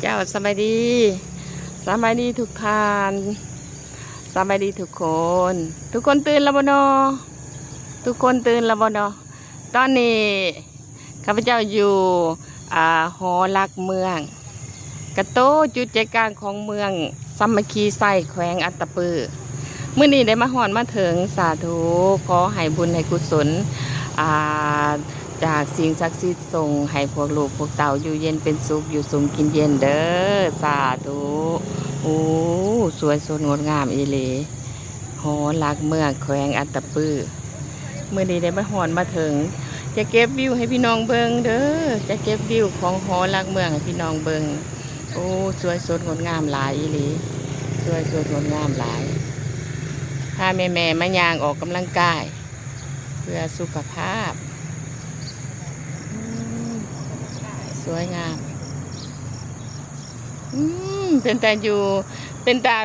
ເຈົ້າ ສະບາຍດີ ສະບາຍດີທຸກທ່ານ ສະບາຍດີທຸກຄົນ. ທຸກຄົນຕື່ນແລ້ວບໍ່ນໍ? ທຸກຄົນຕື່ນແລ້ວບໍ່ນໍ? ຕອນນີ້ຂ້າພະເຈົ້າຢູ່ ອ່າ ຫໍຫຼັກເມືອງ ກະໂຕ ຈຸດໃຈກາງຂອງເມືອງສາມັກຄີໄຊ ແຂວງອັດຕະປື. ມື້ນີ້ໄດ້ມາຮອດມາເຖິງ ສາທຸ ຂໍໃຫ້ບຸນໃຫ້ກຸສົນ ອ່າ ຈາກສິ່ງສັກສິດ ສົ່ງໃຫ້ພວກລູກພວກເຕົ້າຢູ່ເຢັນເປັນສຸກ ຢູ່ສຸກກິນເຢັນເດີ ສາທຸ. ໂອ້ ສວຍສົດງົດງາມອີ່ຫຼີ ຫໍຫຼັກເມືອງແຂວງອັດຕະປື. ມື້ນີ້ໄດ້ມາຮອດມາເຖິງ ຈະເກັບວິວໃຫ້ພີ່ນ້ອງເບິ່ງເດີ ຈະເກັບວິວຂອງຫໍຫຼັກເມືອງໃຫ້ພີ່ນ້ອງເບິ່ງ. ໂອ້ ສວຍສົດງົດງາມຫຼາຍອີ່ຫຼີ ສວຍສົດງົດງາມຫຼາຍ. ພາແມ່ໆມາຍ່າງອອກກຳລັງກາຍເພື່ອສຸຂະພາບ. ອືມ ສວຍງາມ. ອືມ ເປັນຕາຢູ່ ເປັນຕາ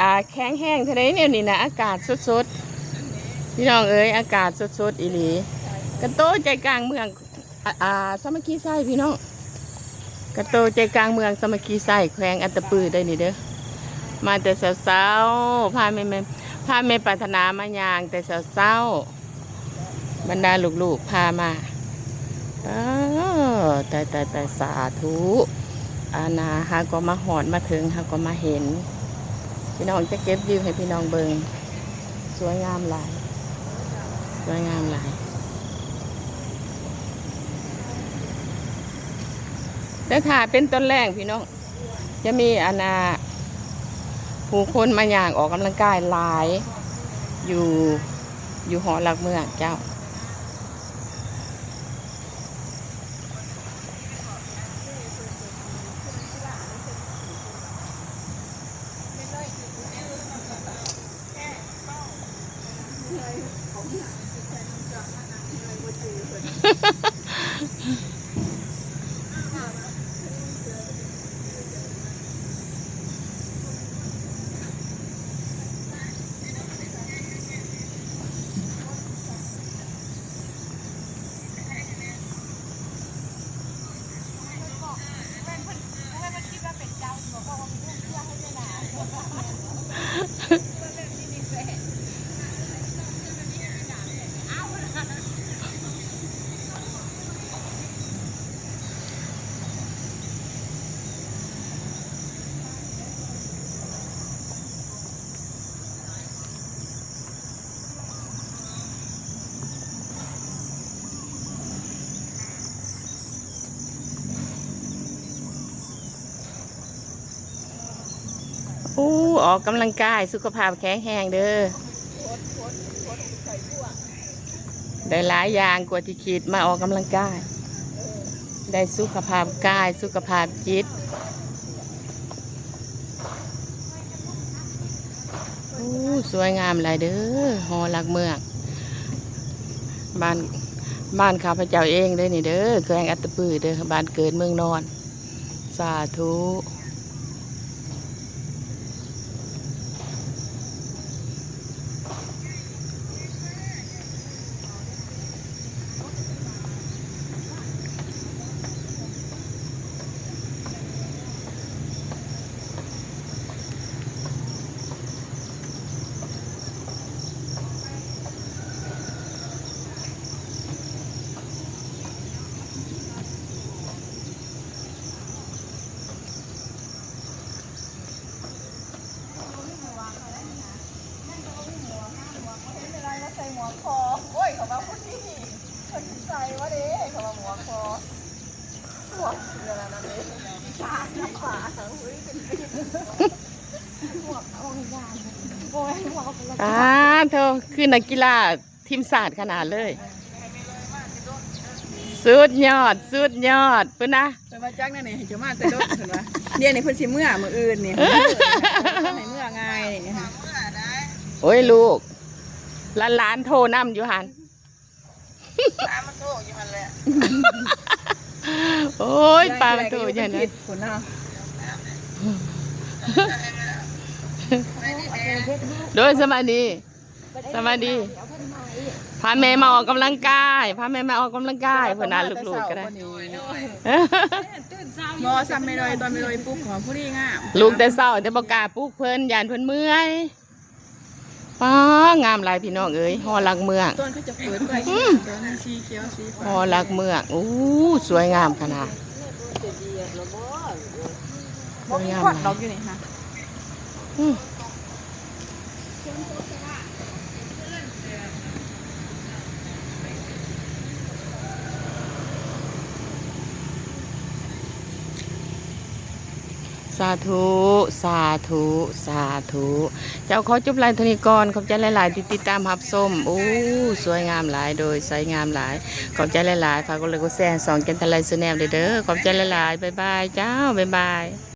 ອ່າ ແຂງແຮງເທົ່າໃດແນວນີ້ນະ ອາກາດສົດໆ ພີ່ນ້ອງເອີຍ ອາກາດສົດໆອີ່ຫຼີ. ກະໂຕໃຈກາງເມືອງ ອາ ອາ ສາມັກຄີໄຊພີ່ນ້ອງ ກະໂຕໃຈກາງເມືອງສາມັກຄີໄຊ ແຂວງອັດຕະປືໄດ໋ນີ້ເດີ. ມາແຕ່ເຊົ້າໆ ພາແມ່ ພາແມ່ປາດຖະໜາມາຍ່າງແຕ່ເຊົ້າໆ ບັນດາລູກໆພາມາ. ເອີ ຕາຍໆໆ ສາທຸ. ອັນນ່າ ເຮົາກໍມາຮອດມາເຖິງ ເຮົາກໍມາເຫັນ ພີ່ນ້ອງ ຈະເກັບວິວໃຫ້ພີ່ນ້ອງເບິ່ງ. ສວຍງາມຫຼາຍ ສວຍງາມຫຼາຍ. ແຕ່ຖ້າເປັນຕອນແລງພີ່ນ້ອງ ຈະມີອັນນ່າ ຜູ້ຄົນມາຍ່າງອອກກຳລັງກາຍຫຼາຍຢູ່ ຢູ່ຫໍຫຼັກເມືອງເຈົ້າ. ໂອ້ ອອກກຳລັງກາຍ ສຸຂະພາບແຂງແຮງເດີ. ໄດ້ຫຼາຍຢ່າງກວ່າທີ່ຄິດ ມາອອກກຳລັງກາຍ ໄດ້ສຸຂະພາບກາຍ ສຸຂະພາບຈິດ. ໂອ້ ສວຍງາມຫຼາຍເດີ ຫໍຫຼັກເມືອງ ບ້ານ ບ້ານຂ້າພະເຈົ້າເອງເດີນີ້ເດີ ແຂວງອັດຕະປືເດີ ບ້ານເກີດເມືອງນອນ. ສາທຸ. ປາໂທ ຄືນັກກິລາທີມຊາດຂະໜາດເລີຍ. ສຸດຍອດ ສຸດຍອດ ເພິ່ນນະ. ເພິ່ນວ່າຈັກແນວນີ້ ໃຫ້ເຈົ້າມາແຕ່ດົນ ເພິ່ນວ່າ. ດຽວນີ້ເພິ່ນຊິເມືອ ມື້ອື່ນນີ້ ໃຫ້ເມືອງ່າຍນີ້. ໂອ້ຍ ລູກ ຫຼານໆໂທນຳຢູ່ຫັ້ນ. ປາມາໂທຢູ່ຫັ້ນແຫຼະ. ໂອ້ຍ ປາມາໂທຢູ່ຫັ້ນແຫຼະ. ໂດຍ ສະບາຍດີ ສະບາຍດີ. ພາແມ່ມາອອກກຳລັງກາຍ ພາແມ່ມາອອກກຳລັງກາຍ ເພິ່ນນະ ລູກໆກໍໄດ້. ຕື່ນ ບໍ່ ສ່ຳແມ່ນ້ອຍ ຕອນແມ່ນ້ອຍປຸກຫອມພໍດີງາມ. ລຸກແຕ່ເຊົ້າ ແຕ່ບໍ່ກ້າປຸກເພິ່ນ ຢ້ານເພິ່ນເມື່ອຍ. ປ້າ ງາມຫຼາຍພີ່ນ້ອງເອີຍ ຫໍຫຼັກເມືອງ ຕອນເຂົາຈະເປີດໄຟ ອືມ ຕອນນັ້ນສີຂຽວສີຟ້າ ຫໍຫຼັກເມືອງ. ໂອ້ ສວຍງາມຂະໜາດ. ບໍ່ມີຄວັນດອກຢູ່ນີ້ນະ. ອືມ ສາທຸ ສາທຸ ສາທຸ. ເຈົ້າ ຂໍຈົບໄລຟ໌ເທົ່ານີ້ກ່ອນ. ຂອບໃຈຫຼາຍໆທີ່ຕິດຕາມຮັບຊົມ. ໂອ້ ສວຍງາມຫຼາຍ ໂດຍ ສວຍງາມຫຼາຍ. ຂອບໃຈຫຼາຍໆ. ຝາກກົດໄລຄ໌ ກົດແຊ ໃຫ້ຊ່ອງຈັນທະໄລ Channel ເດີ. ຂອບໃຈຫຼາຍໆ. ບາຍບາຍເຈົ້າ ບາຍບາຍ.